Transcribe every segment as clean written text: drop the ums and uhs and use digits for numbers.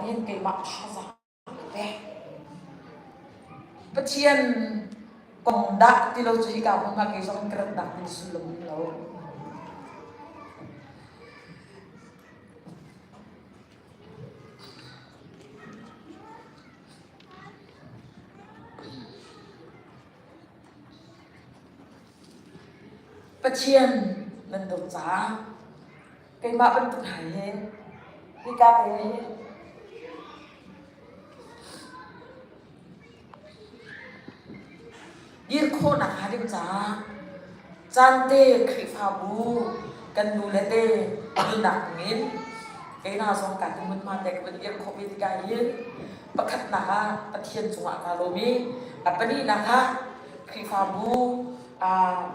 hin keimah thazaang a ka pek. Pathian kong dah ti lo cu hika hmun ah kei zong ka ratnak ding sullam um lo. Pathian nan dawt caah keimah bantuk hna hi hika te hi dir khawhnak hnga ding caah caan te Khrihfabu kan nu le te nunnak dingin kei hna zong ka hmunhma te ka van dir khawh ve tikah hin pakhatnak ah Pathian cungah kaa lawm i a pahnihnak ah Khrihfabu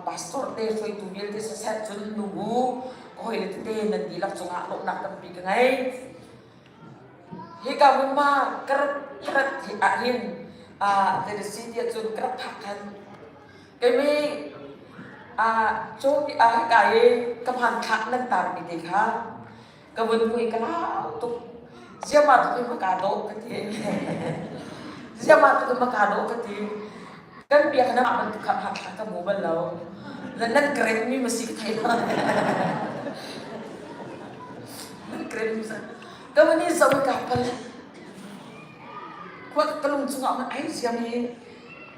pastor te hruaitu vialte siseh cun nubu ka hawile tete nan dihlak cungah lawmhnak tampi ka ngei. Hika hmunhma ka rat ka rat hi ahhin zei si tiah cun ka rak phak khan keimi hika i ka hmanthlak nan tarmi te kha ka vun hmu i ka lau tuk. Ziahmah tuk in ka dawh ka ti. Ziahmah tuk in ka dawh ka ti. Kan biak na bantuk kha hmanthlak ka hmu bal lo. Nan ka rengmi ma si ka thei lo. Nan ka rengmi sa. Ka vun i zoh i ka pal. Khua ka lung chungah man ai siam i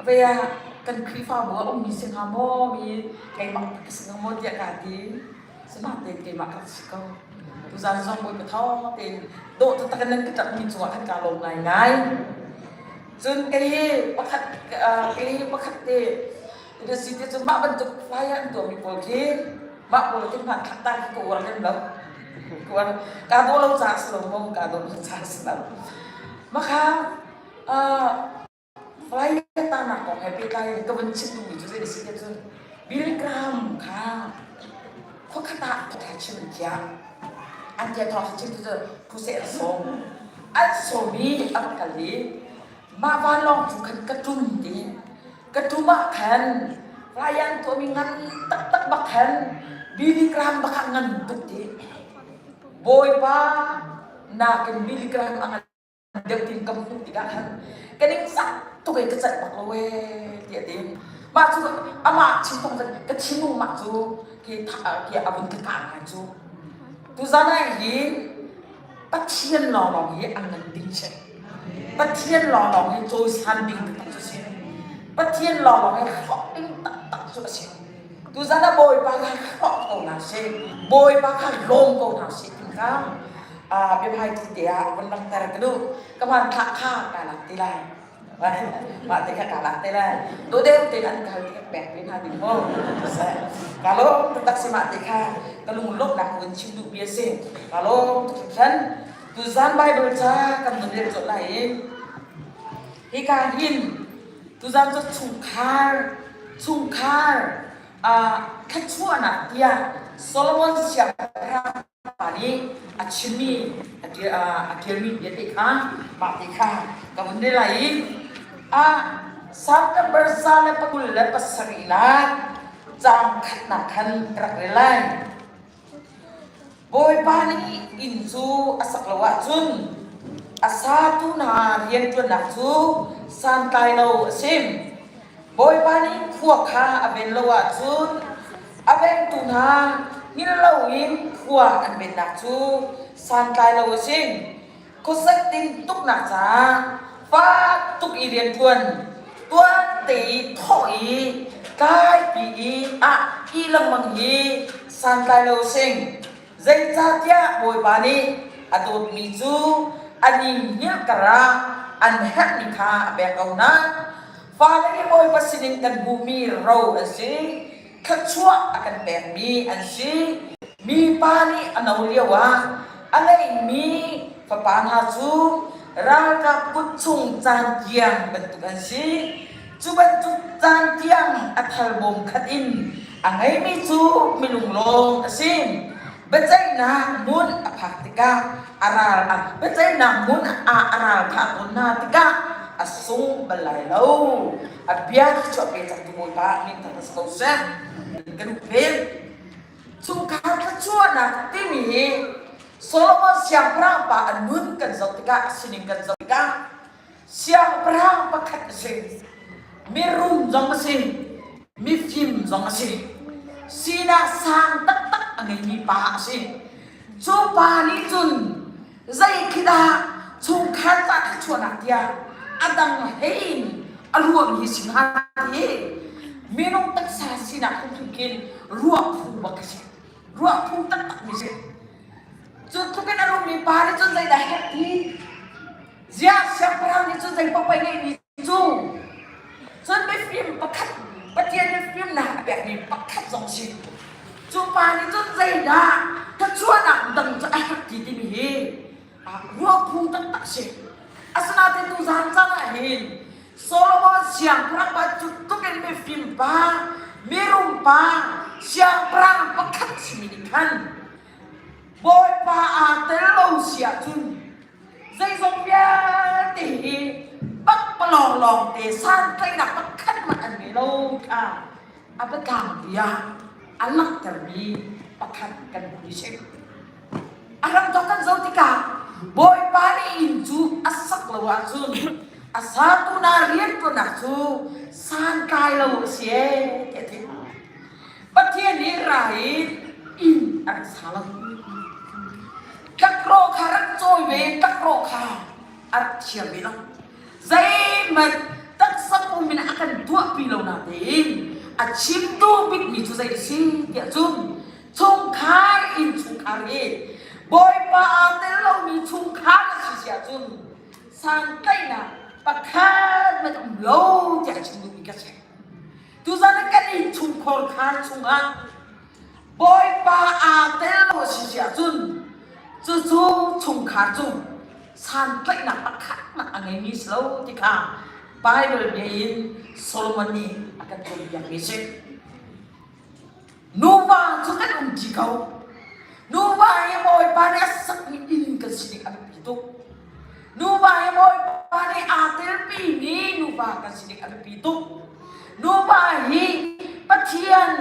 vei ah kan Khrihfabu a ummi si hnga maw mi keimah ka si hnga maw tiah kaa ti. Sihmanhsehlaw keimah ka rak si ko. Tuzaan zong Bawipa thawng tein dawh taktak in nan ka ṭapmi cungah khan kaa lawm ngaingai. Cun kei hi pakhat kei hi pakhat te na si te cun mah bantuk flyer an tuahmi pawl khi mah pawl khi hmanthlak ta khi ka uar lem lo. Ka uar kaa dawh lo caah si lo maw kaa dawh lo caah si lo. Mah kha Flyer tahnak kong he pehtlai in ka vun chim duhmi cu zei a si tiah cun Billy Graham kha khuakhat ah thawngṭha chim an thiah. An thiah thawngṭha chim cu crusade an sawm. An sawm i a va kal i mah vanlawng cu khan ka ṭum ti. Ka ṭum ah khan flyer an tuahmi ngan taktak bak khan Billy Graham bak ah ngan tuk ti. Bawipa nakin Billy Graham a ngan deuh tin ka hmuh tikah khan ka ning zak tuk i ka celh bak lo ee tiah a ti. Mah cu amah chim thawng cun ka thinlung mah cu khi khi a vun ka kah ngai cu. Tuzan ah hin Pathian lawnglawng hi an ngan ding si. Pathian lawnglawng hi cawisan ding taktak cu si. Pathian lawnglawng hi hrawk ding taktak cu a si. Tuzan ah Bawipa kha hrawk ko hna sih. Bawipa kha lawm ko hna sih ti kha biahmaiṭi te ah vun langhter ka duh. Ka hmanthlak kha kaa lak ti lai. Mah te kha kaa lak te lai. Dawhdeuh tein an ka hal ti ka pek ve hna ding maw? Ka lawm taktak si mah te kha ka lunglawmhnak ka vun chim duhmi a si. Ka lawm tuk hringhran. Tuzan Bible ca kan vun rel colh lai i hika hin tuzan cu chungkhar chungkhar thluachuahnak tiah Solomon siangpahrang pa nih a chimmi a ṭialmi bia te kha mah te kha ka vun rel lai i Salm number 127 nak caang khatnak khan ka rak rel lai. Bawipa nih inn cu a sak lo ahcun a satu hna rianṭuannak cu santlai lo a si. Bawipa nih khua kha a ven lo ahcun a vengtu hna hngilh loin khua an vennak cu santlai lo a si. Khuasak tintuknak caah fak tuk i rianṭuan, tuante i thawh i tlaipi i ah i lengmang hi santlai lo a si. Zeicahtiah Bawipa nih a dawtmi cu an i hngilh karah an herhmi kha a pek ko hna. Fale nih Bawipa sinin kan hmuhmi ro an si, thluachuah a kan pekmi an si. Mipa nih a no lioah a ngeihmi fapa hna cu ralkap kut chung caan tiang bantuk an si. Cu bantuk caan tiang a thalbawm khat in a ngeimi cu milunglawm a si. Biaceihnak hmun a phak tikah a ral a biaceihnak hmun ah a ral kha a tawn hna tikah a sung bal lai lo. A bia chuah pe cangtu Bawipa min thang si ko seh. Kan uk ve. Chungkhar thluachuahnak timi hi. Solomon siangpahrang pa a nun kan zoh tikah a sining kan zoh tikah siangpahrang pakhat a si. Mirum zong a si, mifim zong a si. Sinak sang taktak a ngeimi pa a si. Cu pa nih cun zei khi dah chungkhar ca thluachuahnak tiah a dang hei in a ruahmi si hnga ti minung taksa sinak phunphun khin ruah phu bak a si. Ruah phu taktakmi si. Cu tluk in a rummi pa nih cun zeidah herh ti? Ziah siangpahrang nih cun zei paoh ngeihmi cu cun mifim pakhat Pathian nih fimnak a pekmi pakhat zong si. Cu pa nih cun zeidah thluachuahnak dang cu a herh ti timi hi ruah phu taktak si. Asinain tuzaan caan ah hin Solomon siangpahrang bantuk in mifim pa, mirum pa, siangpahrang pakhat simi nih khan Bawipa aa tel lo si ahcun zeizong vialte hi pakpalawng lawngte santlaihnak pakhat hmanh an ngei lo kha a biatlang bia a langhtermi pakhat kan hmu si. A hramthawk kan zoh tikah Bawipa nih inn cu a sak lo ahcun a satu na rianṭuannak cu santlai lo a si ee tiah a ti. Pathian nih ra in inn a rak sa lo. Tlakrawh kha rak cawi ve, tlakrawh kha a rak thiam ve lo. Zeihmanh taksa pum in a kan tuahpi lo natein a chimtu bikmi cu zei a si tiah cun chungkhar in chungkhar hi Bawipa aa tel lomi chungkhar a si si ahcun santlaihnak pakhat hmanh um lo tiah a chim duhmi ka si. Tuzan ah kan innchungkhar khar chungah Bawipa aa tel lo a si si ahcun cucu chungkhar cu santlaihnak pakhatnak a ngeimi si lo ti kha Bible bia in Solomon nih a kan cawnpiakmi a si. Nuva cu kan um ṭi ko. Nuva hi Bawipa nih a sakmi inn kan si ding a biapi tuk. Nuva hi Bawipa nih aa telpimi nuva kan si ding a biapi tuk. Nuva hi Pathian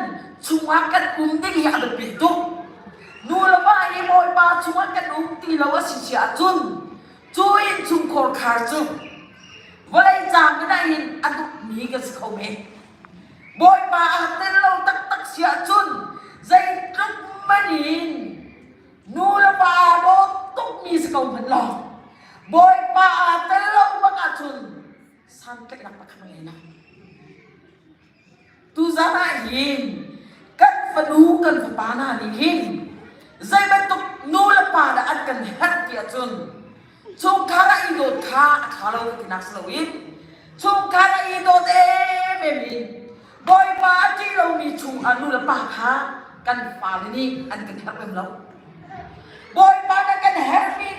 chungah kan um ding hi a biapi tuk. Nu le va hi Bawipa chungah kan um ti lo a si si ahcun cu innchungkhar khar cu vawlei caang in ah hin a dukmi kan si kho men. Bawipa aa tel lo taktak si ahcun zeitluk man in nu le pa aa dawt tukmi si ko hmanh law Bawipa aa tel lo bak ahcun santlaihnak pakhat a ngei lo. Tuzan ah hin kan fanu kan fapa hna nih hin zei bantuk nu le pa dah an kan herh ti ahcun Chungkhar ah i dawt kha a ṭha lo ka tinak si loin chungkhar ah i dawt emem in Bawipa a ṭih lomi chungah nu le pa kha kan fale nih an kan herh lem lo. Bawipa nih kan herhmi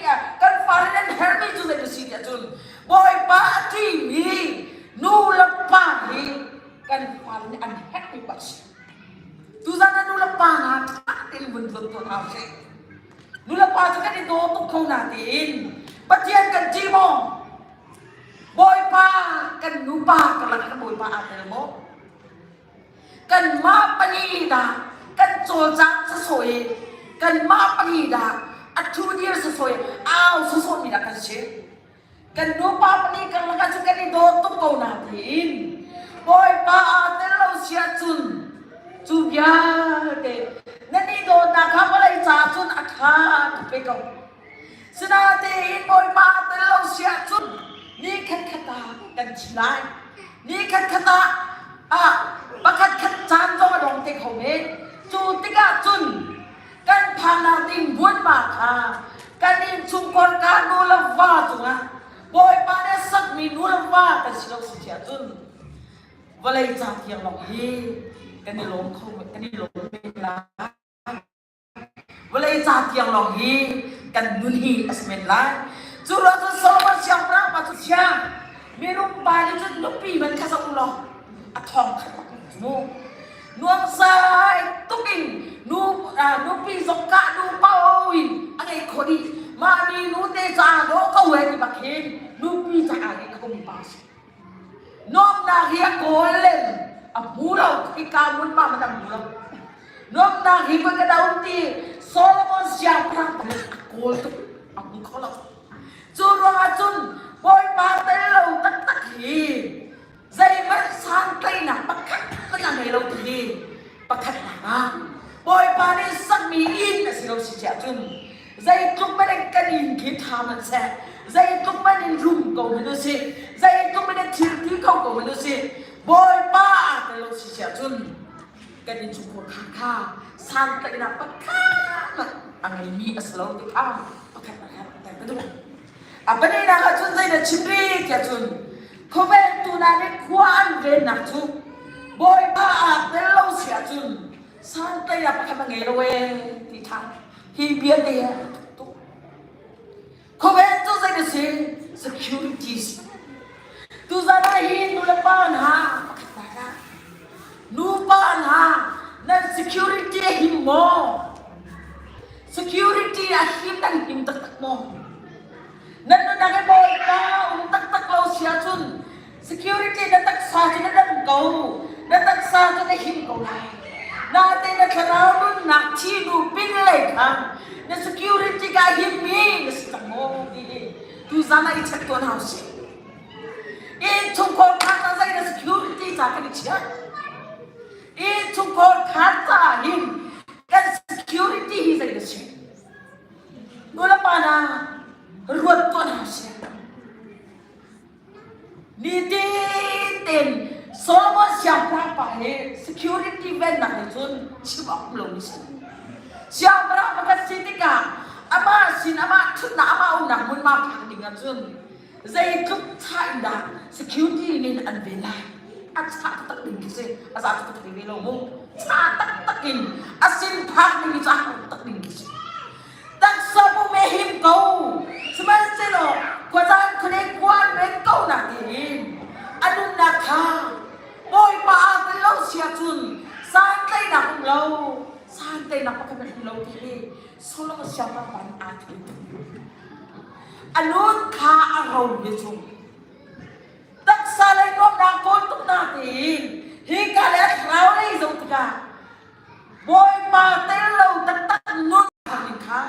kan fale nih an herhmi cu zei si tiah cun Bawipa a ṭihmi nu le pa hi kan fale nih an herhmi bak si. Tuzan ah nu le pa hna ṭha tein vun ruat tuah hna usih. Nulepa cu kan i daw tuk ko natein Pathian kan ṭih maw? Bawipa kan nupa karlak ah Bawipa aa tel maw? Kanmah pali dah kan cawlcang sasawh i kanmah pali dah a ṭhu dir sasawh i au sasawhmi dah kan si. Kan nupa pali karlak ah cun kan i daw tuk ko natein Bawipa aa tel lo si ahcun cu vialte nan i dawtnak kha vawlei caah cun a ṭha tuk ve ko. Sinatein Bawipa aa tel lo si ahcun ni khatkhat ah kan thi lai. Ni khatkhat ah ah pakhat khat caan zong a dong te kho men. Cu tikah cun kan phannak ding hmunhma kha kan innchungkhar ka nu le va cungah Bawipa nih a sakmi nu le va kan si lo si si ahcun vawlei ca thiang lawng hi kan i lawm kho kan i lawm men lai. Vawlei ca tiang lawng hi kan nun hi a si men lai. Cu ruang cun Solomon siangpahrang pa cu thiang mirum pa nih cun nupi man kha zoh u law a thawng khat bak mu. Nuamsai tuk in nu nupi zong kah nu pao in a ngei kho dih. Mah mi nu te caah dawh ko he ti bak hin nupi caah ngei kho mi pa si. Nuamnak hi a kawl len a hmu lo hika mun ma man a hmu lo. Nuamhnak hi voi ka dah um ti Solomon siangpahrang pa nih a kawl tuk a hmu kho lo. Cu ruangah cun Bawipa tel lo taktak hi zeihmanh santlaihnak pakhat hmanh a ngei lo ti hi pakhatnak ah Bawipa nih sakmi inn a si lo si ahcun zeitluk hmanh in kan inn khi ṭha hmanh seh zeitluk hmanh in rum ko hmanh usih zeitluk hmanh in thil ti kho ko hmanh usih Bawipa aa tel lo si ahcun kan innchungkhar kha kha santlaihnak pakhat a ngeimi a si lo ti kha pakhat pakhat ka duh. A pahnihnak ah cun zei na chim rih tiah cun khuavel tu hna nih khua an vennak cu Bawipa aa tel lo si ahcun santlaihnak pakhat a ngei lo ee ti ṭha hi bia te a tuk. Khuavel cu zei na si? Securities. Tuzan ah hi nulepa hna pakhat ah nupa hna nan security a him maw? Security a him nan him taktak maw? Nan nunnak i Bawipa um taktak lo si ahcun security na taksa cu na dam ko, na taksa cu na him ko lai. Natein na thlarau nunnak thi nu pin lei kha na security ka him mi na si cang maw ti hi tuzan ah i check tuan hau si. Innchungkhar kha ta zei na security ca kan i chiah. Innchungkhar kha ca hin kan security hi zei na si. Nulepa hna ruat tuan hau si. Nitin tein Solomon siangpahrang pa hi security vennak nih cun chim awk um lomi si. Siangpahrang pakhat si tikah amah sin amah ṭhutnak amah umnak hmunhma phak ding ahcun zeitluk chah in dah security nih an ven lai. A chah taktak ding khi si. A za taktak ve lo mu. Chah taktak in a sin phak ding cu a har taktak ding khi si. Taksa pum e him ko. Sihmanhsehlaw khuazan khuane khuan men ko nak tiin a nunnak kha Bawipa aa tel lo si ahcun santlaihnak um lo, santlaihnak pakhat hmanh um lo ti hi Solomon siangpahrang pa nih aa thei tuk. A nun kha a ro mi chung taksa lei nuamhnak kawl tuk na tiin hi ka le thlarau lei zoh tikah Bawipa tel lo taktak nun ning kha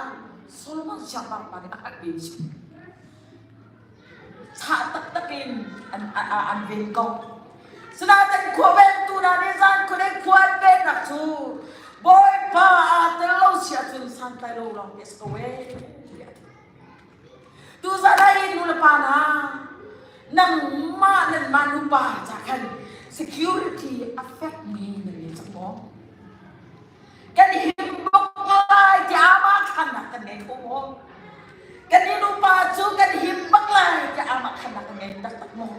Solomon siangpahrang pa nih a hngalh ve si. Chah taktak in an, an ven ko. Sinain khua ventu hna nih zan khuadei khua an vennak cu Bawipa aa tel lo si ahcun santlai lo lawng te a si ko ee. Tuzan ah hi nu le pa hna nangmah nanmah nupa ca khan security a fekmi nan ngei cang maw? Kan him bak lai tiah amah khannak kan ngei kho maw? Kan i nupa cu kan him bak lai tiah amah khannak kan ngei taktak maw?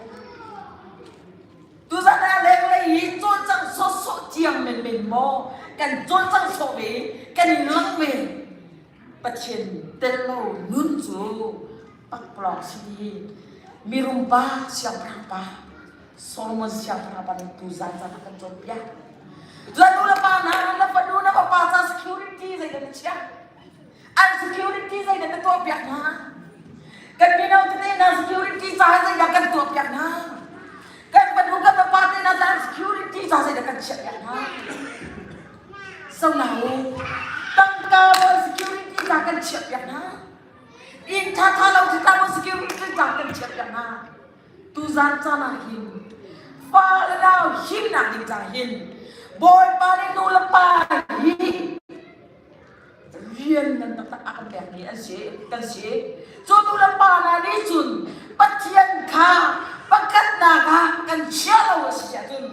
Tuzan ah lenglei hi cawlcangh sawhsawh tiang menmen maw kan cawlcangh sawh ve kan i lang ve Pathian tel lo nun cu pakpalawng si hi mirum pa siangpahrang pa Solomon siangpahrang pa nih tuzan caan ah kan cawnpiak. Cun nu le pa hna na fanu na fapa ca security zeidah na chiah? An security zeidah na tuahpiak hna? Kan mino tete hna security ca zeidah kan tuahpiak hna? Kan fanu kan fapa te hna ca security ca zeidah kan chiahpiak hna? Sonau tangka maw security ca kan chiahpiak hna. Inn ṭhaṭha lo ṭhaṭha maw security ca kan chiahpiak hna. Tuzan caan ah hin fa le nau himnak ding ca hin Bawipa nih nu le pa hi rian ngan taktak a kan pekmi an si kan si. Cu nu le pa hna nih cun Pathian kha pakhatnak ah kan chia lo a si ahcun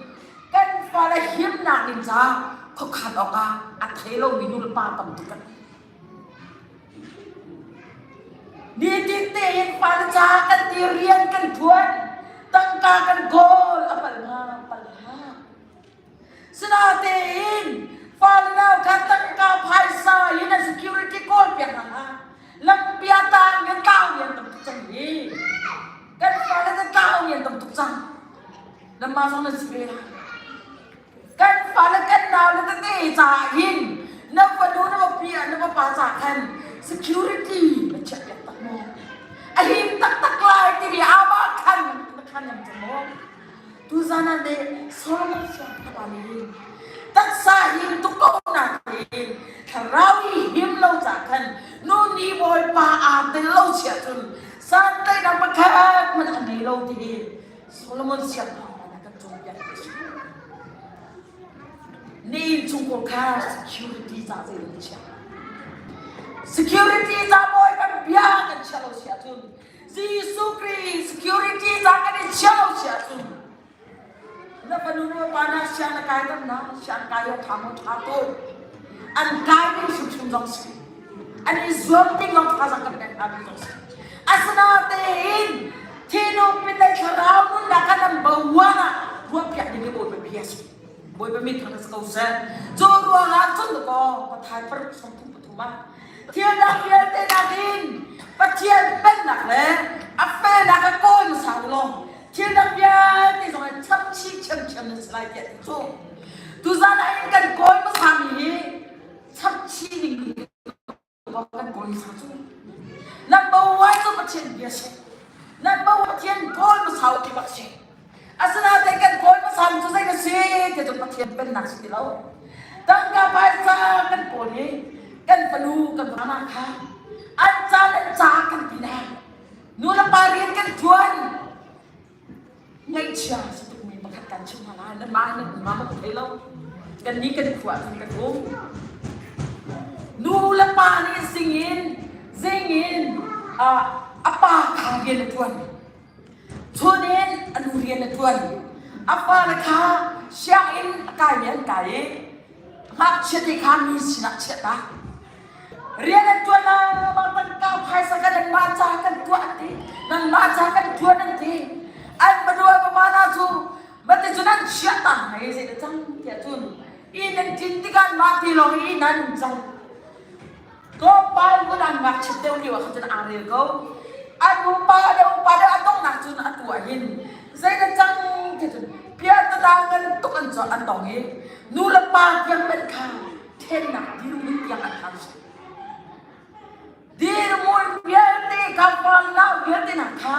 kan fale himnak ding caah khuakhan awkah a thei lomi nu le pa tam tuk kan Nitin tein fale caah kan ti rian kan ṭuan tangka kan kawl a pal hnga pal hlah. Sinatein fale nau kha tangka phaisa in a security kawl piak hna hlah. Lampia tang in tlau mi an tam tuk cang hi. Kan fale te tlau mi an tam tuk cang. Nanmah zong nan si ve lai. Kan fale kan nau le tete caah hin na fanu na va pi na va pa caah khan security na chiah piak tak maw? A him taktak lai timi ama khan na khan lam cang maw? Tuzan ah deh Solomon siangpahrang nih hin. Taksa him tuk ko nakin thlarau i him lo ca khan nu nih Bawipa aa tel lo chia cun santlaihnak pakhat hmanh a ngei lo ti hi Solomon siangpahrang a kan cawnpiak ti si. Ni innchungkhar kha security ca zei in chia. Security ca bawi kan bia kan chia lo si ahcun Jesuh Khrih security ca kan i chia lo si ahcun na fanu na pa na siang na kai tam na siang kai yo tha mo tha to an kai ding hrimhrim zong si an i zuam ding zong tha zang kan pek hna ding zong si asinatein thinung pinlei thlarau nunnak kan an boan ah ruahpiak ding hi Bawipa bia si Bawipa min thang si ko seh cu ruangah cun kaw pathai par 33 ah thil dang vialte nakin Pathian pennak le a felnak a kawl hmasa u law thil dang vialte zong in chap chih ṭhiamṭhiam nan si lai tiah ti cu tuzan ah hin kan kawl hmasa mi hi chap chih ning kan kawl hmasa cu number one cu Pathian bia si number one Pathian kawl hmasa u ti bak si asinain kan kawl hmasa mi cu zei na si ti cu Pathian pennak si ti lo tangka phaisa kan kawl hi kan fanu kan mama kha an ca le ca kan ti na Nu le pa rian kan ṭuan. Ngaihchia si tukmi pakhat kan chim hna lai. Nan mah nan mah ka thei lo. Kan nih kan khua cun kan um. Nu le pa nih zingin zingin a pa kha rian a ṭuan. Chun in a nu rian a ṭuan. A fale kha sianginn a kaimi an kai i ngakchia te kha mi sinah chiah ta. Rian an ṭuan lengmang tangka phaisa kan anmah ca kan tuah an ti nanmah ca kan ṭuan an ti an fanu an fapa hna cu mate cu nan chiah ta hna i zei dah cang tiah cun inn an ṭin tikah mah ti lawng i inn an um cang tlawmpal vun an ngakchit deuh lio ah khan cun aa rel ko an upa deuh upa deuh a donghnak cun atu ah hin zei dah cang ti cun piahtana ngan tuk an an tong i nu le pa tiang men kha Thennak dirhmun tiang an phan si. Dirhmun vialte kapalnak vialte nak kha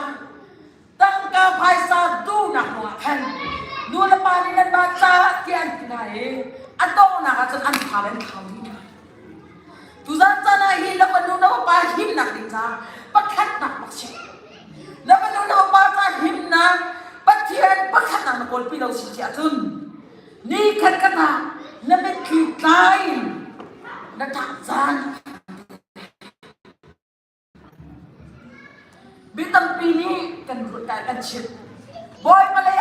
tangka phaisa duhnak ruangah khan nu le pa nih nan mah caah tiah an ti hna i a donghnak ah cun an phal an thlau dih hna. Tuzan caan ah hi na fanu na fapa himnak ding caah pakhatnak bak si. Na fanu na fapa ca himnak Pathian pakhatnak na kawlpi lo si si ahcun Ni khat khat ah na mitthli tlai na ṭah caan mi tampi nih kan kan chimh. Bawipa lei.